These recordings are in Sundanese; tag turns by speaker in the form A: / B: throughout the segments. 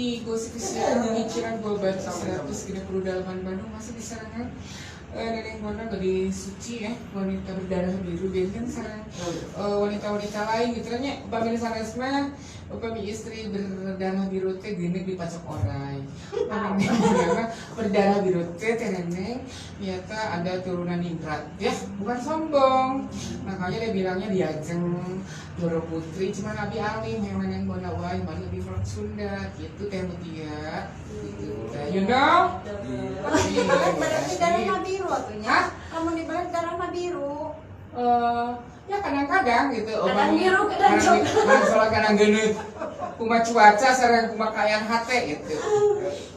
A: Di gosip siang mikiran gua baca 138 Bandung masih diserangan Neneng Bona gadis suci ya, wanita berdarah biru benten sareng wanita-wanita lain gitu nya. Upami sanes mah, upami istri berdarah biru teh geuneuk dipacok orai. Upami Neneng Bona mah berdarah biru teh, teh Neneng ternyata ada turunan ningrat ya, bukan sombong, makanya dia bilangnya diajeng Doro Putri, cuman abi alim yang Neneng Bona wae balik lebih orang Sunda gitu, teh Mutia gitu teh, you know.
B: Lamun dibalik berarti darahna biru atuh nya.
A: Hah?
B: Lamun dibalik darahna biru.
A: Ya kadang-kadang gitu.
C: Kadang biru, kadang
A: kadang
C: coklat.
A: Kadang sholat, kadang geuneuh, kumaha cuaca sareng kumaha kaayaan hate gitu.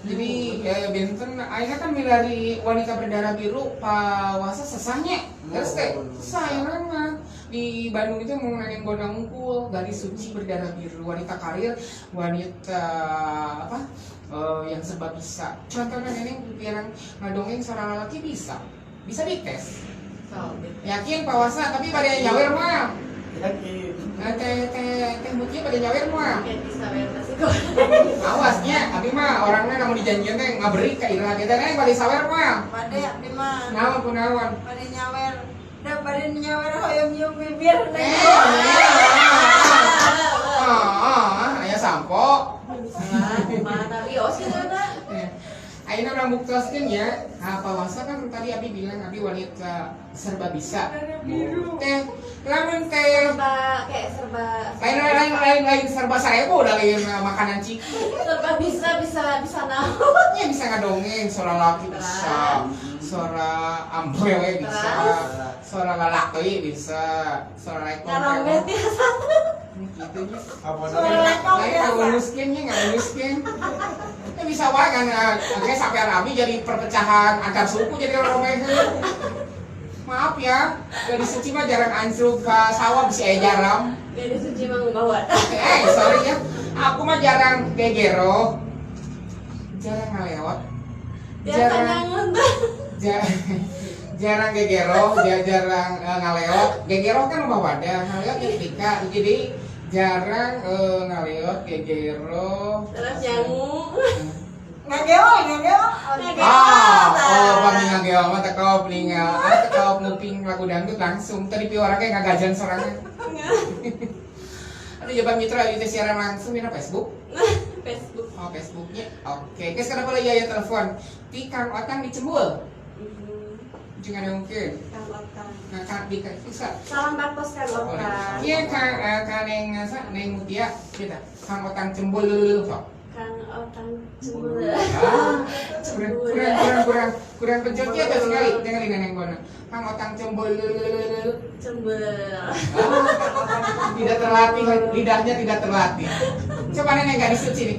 A: Jadi ya benten ayeuna kan milari wanita berdarah biru pawasa sesahnya terus teh sesah ayeuna mah di Bandung itu mau Neneng Bona unggul, gadis suci berdarah biru, wanita karir, wanita apa yang serba bisa. Contohnya Neneng pirang ngadongeng seorang lelaki bisa bisa dites. Yakin pawasa, tapi pada nyawer mah.
D: Yakin.
A: Nah, teh teh teh Mutia pada nyawer mah.
C: Kayak bisa nasi goreng.
A: Awasnya, abi mah orangnya namun dijanjian teh ngaberi ka iraha kita neng bade sawer mah.
B: Bade abdi mah.
A: Naon kunaon?
B: Bade nyawer. Da bade nyawer hoyong nyium bibir.
A: Eh, ah, aya sampo.
C: Mana bios gitu ada.
A: Eh, ayeuna urang buktoskeun ya. Nah, pawasa kan tadi abi bilang abi wanita serba bisa. Teh, lamun teh
C: Serba kayak serba
A: lain lain lain lain serba 1.000 udah lain makanan ciki.
C: Serba bisa bisa bisa naon.
A: Ya bisa ngadongeng, suara laki bisa, suara ambrewe bisa, suara lalaki bisa, suara lekong.
C: Ngarombet ya.
A: Gitu nya.
D: Apa
B: Suara
D: namanya?
B: lekong
A: Lain
B: biasa.
A: ngaluluskeun nya, ngaluluskeun. Ya bisa wae kan, oke sampai abi jadi perpecahan antar suku jadi romeheun. Maaf ya, gadis suci mah jarang anjlok ke sawah bisa aya jaram.
C: Gadis suci mah ngubah.
A: Eh, sorry ya. Aku mah jarang gegero. Jarang ngalewat.
C: Biasa
A: Jarang
C: nyangun tuh.
A: Jarang gegero, jarang ngaleot. Gegero kan rumah wadah, ngaleot nyetrika. Jadi jarang ngaleot, gegero.
C: Terus nyangu.
B: Ngageo, ngageo.
C: Ngageo.
A: Ah, oh, pami ngageo mah teu ningal. Ah, teu nguping lagu dangdut langsung. Tadi pi orangnya ngagajan sorangan. Aduh, coba mitra itu siaran langsung di Facebook.
C: Facebook.
A: Oh, Facebooknya. Oke, guys, kenapa lagi aya telepon? Ti Kang Otang di Cembul. Jangan ada mungkin.
C: Kang Otang.
A: Nah, Kang di bisa.
C: Salam baktos Kang Otang.
A: Iya, Kang Kang Neng sa Neng Mutia kita. Kang Otang Cembul sok.
C: Kang Otang Cembul.
A: Ah, kurang kurang kurang kurang kurang pencet ya sekali. Jangan di Neneng Bona. Kang Otang Cembul.
C: Cembul.
A: Ah, tidak terlatih, lidahnya tidak terlatih. Coba Neneng gadis suci nih.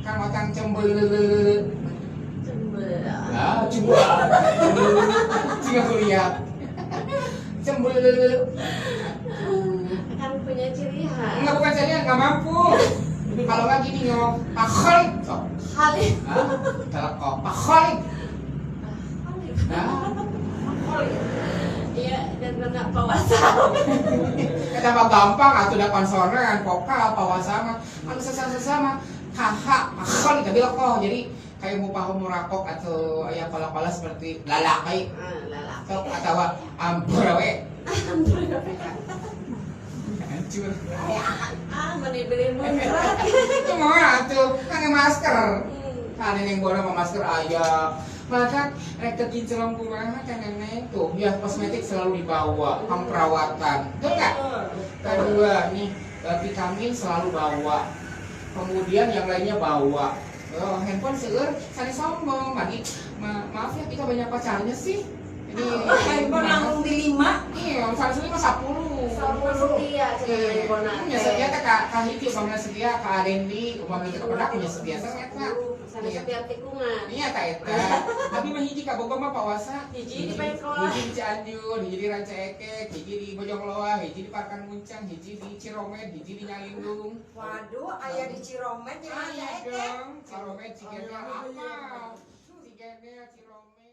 A: Kang Otang Cembul.
C: Cembul.
A: Ah, cembul. Jika kuliah. Cembul.
C: Akan punya ciri khas.
A: Enggak, bukan saya nggak mampu. Kalau nggak gini ngomong Pak Khalid. Sok.
C: Khalid.
A: Ah, telekok Pak Khalid.
C: Khalid.
A: Ah,
C: Iya, dan nggak pawasa.
A: Kata mah gampang atuh da konsonan, vokal, pawasa mah. Anu sesama-sesama haha, Pak Khalid tapi lekoh. Jadi kayak mau paham murakok atau aya pala-pala seperti lalaki.
C: Ah, lalaki.
A: Sok atau ambrewe. Hancur.
C: Ah, mana beli muncrat.
A: Itu mah atuh kan masker. Kan yang bola mah masker aya. Maka rek teu kinclong kumaha kan Neneng tuh ya, kosmetik selalu dibawa, kan perawatan. Betul nggak? Kedua nih vitamin selalu bawa. Kemudian yang lainnya bawa. Oh, handphone seueur, sanes sombong lagi. Maaf ya, kita banyak pacarnya sih. Jadi
B: Handphone langsung di 5.
A: Iya, misalnya sini mah 10.
C: Sama setia cenah handphone.
A: Ya setia teh ka hiji, upamina setia ka Dendi, upamina ka pedak punya setia sama eta.
C: Sama setiap tikungan.
A: Iya ka eta. Abi mah hiji ka Bogor mah pawasa.
C: Hiji di Paengkolan.
A: Hiji di Cianjur, hiji di Rancaekek, hiji di Bojongloa, hiji di Parkan Muncang, hiji di Ciromet, hiji di Nyalindung.
B: Waduh, aya di Ciromet jadi
A: Ah, iya
B: Ekek.
A: dong, Ciromet, Cigenda apa? Cigenda, Ciromet.